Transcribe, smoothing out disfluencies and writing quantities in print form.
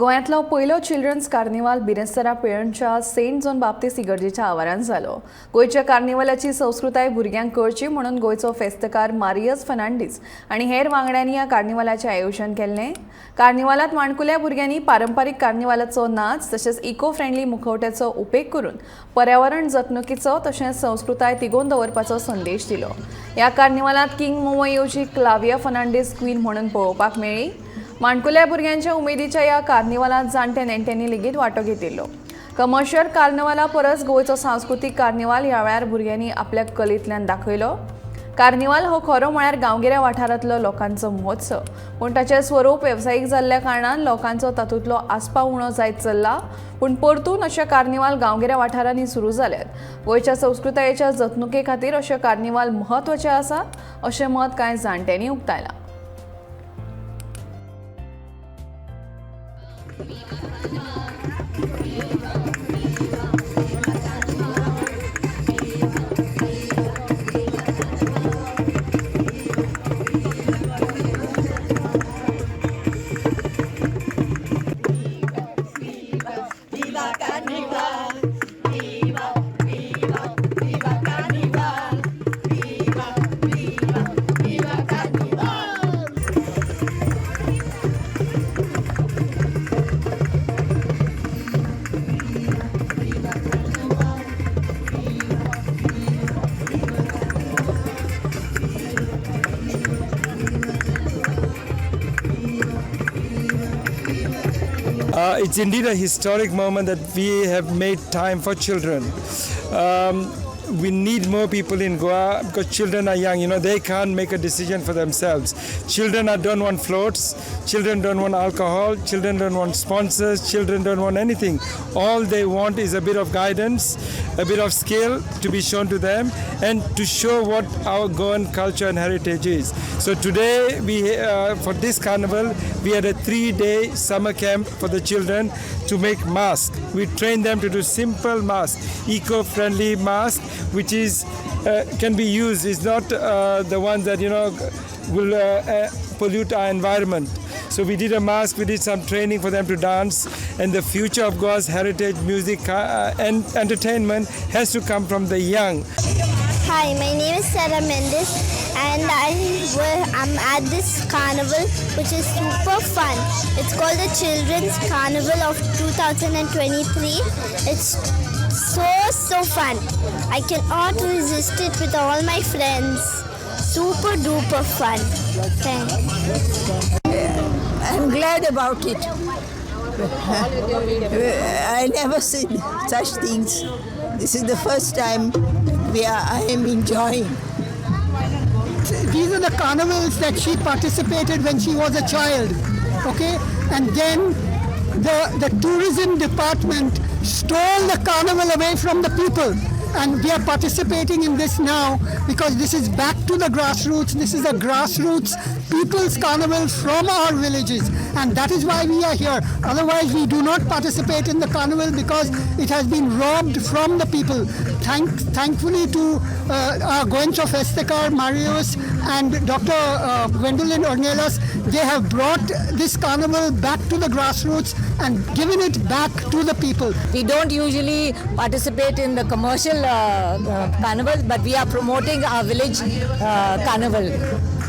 गोंयांतलो पयलो children's carnival बिरेस्तारा पेरणच्या सेंट जॉन बाप्तीस्त इगर्जेच्या आवारान जालो. गोंयच्या कार्निवालाची संस्कृताय भुरग्यांक कळची म्हणून गोंयचो फेस्तकार मारियस फर्नांडीस आनी हेर वांगड्यांनी ह्या कार्निवालाचें आयोजन केल्लें. कार्निवालांत माणकुल्या भुरग्यांनी पारंपारीक कार्निवालाचो नाच तशेंच इको फ्रेंडली मुखवट्याचो उपेग करून पर्यावरण जतणुकीचो तशेंच संस्कृताय तिगोवन दवरपाचो संदेश दिलो. ह्या कार्निवालांत किंग मोमो येवजी क्लाविया फर्नांडीस क्वीन म्हणून पळोवपाक मेळ्ळी. माणकुल्या भुरग्यांच्या उमेदीच्या ह्या कार्निवालांत जाणटे नेण्ट्यांनी लेगीत वांटो घेतिल्लो. कमर्शियल कार्निवाला परस गोंयचो सांस्कृतीक कार्निवाल ह्या वेळार भुरग्यांनी आपल्या कलेंतल्यान दाखयलो. कार्निवाल हो खरो म्हळ्यार गांवगिऱ्या वाठारांतलो लोकांचो महोत्सव, पूण ताचें स्वरूप वेवसायीक जाल्ल्या कारणान लोकांचो तातूंतलो आस्पाव उणो जायत चल्ला. पूण परतून अशे कार्निवाल गांवगिऱ्या वाठारांनी सुरू जाल्यात. गोंयच्या संस्कृतायेच्या जतणुके खातीर अशे कार्निवाल म्हत्वाचे आसात अशें मत कांय जाणट्यांनी उक्तायलां. It's indeed a historic moment that we have made time for children. We need more people in Goa because children are young, they can't make a decision for themselves. Children don't want floats, children don't want alcohol, children don't want sponsors, children don't want anything. All they want is a bit of guidance, a bit of skill to be shown to them and to show what our Goan culture and heritage is. So today, for this carnival, we had a 3-day summer camp for the children to make masks. We trained them to do simple masks, eco-friendly masks, which is can be used. It's not the ones that will pollute our environment. So we did a mask, we did some training for them to dance, and the future of Goa's heritage, music and entertainment has to come from the young. Hi, my name is Sarah Mendes and I'm at this carnival which is super fun. It's called the Children's Carnival of 2023. It's so fun. I cannot resist it with all my friends. Super duper fun. Thanks. I'm glad about it. I never seen such things. This is the first time I am enjoying. These are the carnivals that she participated when she was a child, okay? And then the tourism department stole the carnival away from the people. And we are participating in this now because this is back to the grassroots. This is a grassroots people's carnival from our villages. And that is why we are here. Otherwise, we do not participate in the carnival because it has been robbed from the people. Thankfully to our Goencho Festekar, Marius, and Dr. Gwendolyn Ornelas, they have brought this carnival back to the grassroots and given it back to the people. We don't usually participate in the commercial carnival, but we are promoting our village carnival.